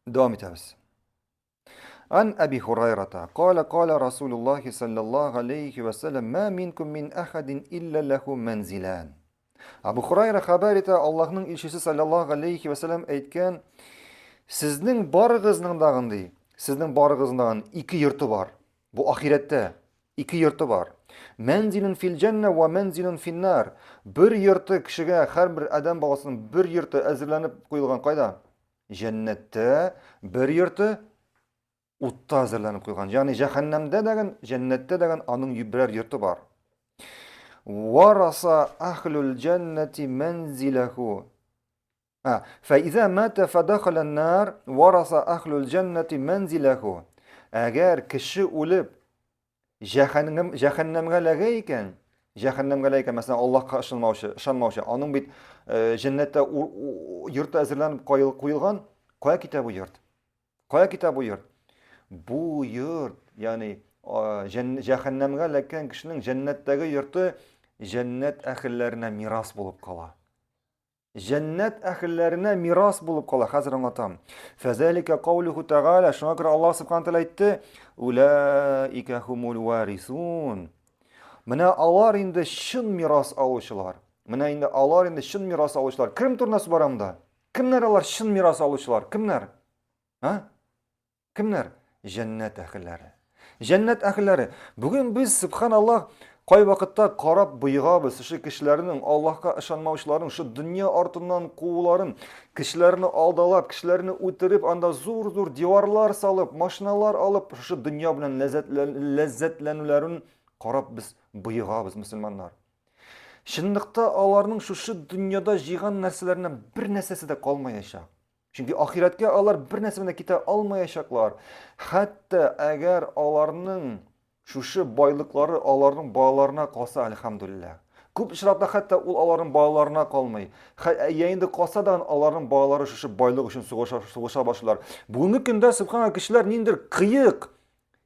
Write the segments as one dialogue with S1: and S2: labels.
S1: Дәвам итәбез. Ан Әби Хурайрата, кала кала Расулуллахи саллаллаху алейхи ва саллям, ма минкум мин ахадин илля лаху манзилан. Абу Хурайра хәбәр итә, Аллаһның илчесе саллаллаху алейхи ва саллям әйткән, сезнең барыгызның дагын ди, сезнең барыгызның дагын ике йорты бар. Бу ахирәттә ике йорты бар. Мәнзилун фил җәннә ва мәнзилун финнар. Бер йорты кешегә, һәрбер адәм баласының бер йорты әзерләнеп куелган кайда? Җәннәттә бер йорты утта әзерләнеп куйган. Ягъни җәһәннәмдә дәген, җәннәттә дәген аның берәр йорты бар. Вараса ахлул җәннәти мәнзиләху. А, фәизә мата фадахаля нар вараса ахлул җәннәти мәнзиләху. Әгәр кеше үлеп, Җәһәннәм, җәһәннәмгә эләгә икән, җәһәннәмгә эләгә икән, мәсәлән, Аллаһка ышанмаучы, ышанмаучы, аның бит э, җәннәттә йорты әзерләнеп куелган, кая китә бу йорт? Кая китә бу йорт? Бу йорт, ягъни җәһәннәмгә эләккән кешенең җәннәттәге йорты җәннәт әһелләренә мирас булып кала. Җәннәт әһелләренә мирас булып кала. Хәзер аңлатам. Фәзәлика каулуху тәгалә. Шуңа күрә Аллаһ субхана тәгалә әйтте: Улаика хумул варисун. Менә алар инде чын мирас алучылар. Менә инде алар инде чын мирас алучылар. Кем турында сүз бара монда? Кемнәр алар чын мирас алучылар? Кемнәр? А? Кемнәр? Җәннәт әһелләре. Җәннәт әһелләре. Бүген без, субханаллаһ, кай вакытта карап боегабыз шушы кешеләрнең Аллаһка ышанмаучыларның шушы дөнья артыннан кууларын, кешеләрне алдалап, кешеләрне үтереп, анда зур-зур диварлар салып, машиналар алып, шушы дөнья белән ләззәтләнүләрен карап без боегабыз, мөселманнар. Чынлыкта аларның шушы дөньяда җыйган нәрсәләреннән бер нәрсәсе дә калмаячак. Чөнки ахирәткә алар бер нәрсә белән китә алмаячаклар. Хәтта әгәр аларның шушы байлыклары аларның балаларына калса, альхамдулилла. Күп очракта хәтта ул аларның балаларына калмый. Я инде калса да аларның балалары шушы байлык өчен сугыша, сугыша башлыйлар. Бүгенге көндә субхана кешеләр ниндер кыек,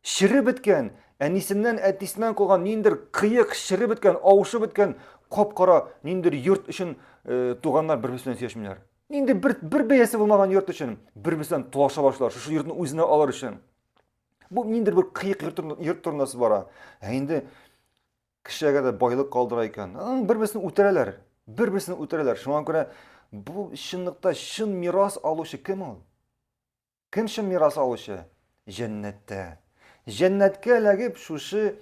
S1: череп беткән, әнисеннән, әтисеннән калган ниндер кыек, череп беткән, авышып беткән кап-кара ниндер йорт өчен э, туганнар бер-берсе белән сөйләшмиләр. Инде бер, бер бәясе булмаган йорт өчен бер-берсеннән талаша башлар, шушы йортны үзенә алыр өчен. Бу ниндидер бер кыек йорт, йорт турында бара. Ә инде кеше әгәр дә байлык калдыра икән, бер-берсен үтерәләр. Бер-берсен үтерәләр. Шуңа күрә бу чынлыкта чын мирас алучы кем ул? Кем чын мирас алучы? Җәннәттә. Җәннәткә эләгеп, шушы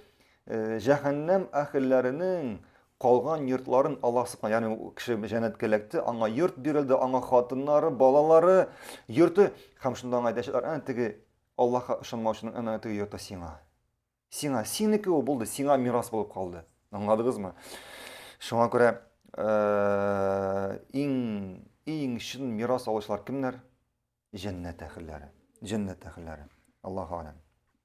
S1: э, җәһәннәм әһелләренең калган йортларын Аллаһ субхана, ягъни кеше җәннәткә эләкте, аңа йорт бирелде, аңа хатыннары, балалары, йорты һәм шунда аңа әйтәчәкләр, әнә теге Аллаһка ышанмаучының әнә теге йорты сиңа. Сиңа, синеке ул булды, сиңа мирас булып калды. Аңладыгызмы? Шуңа күрә э, иң иң чын мирас алучылар кемнәр? Җәннәт әһелләре. Җәннәт әһелләре. Аллаһу алям.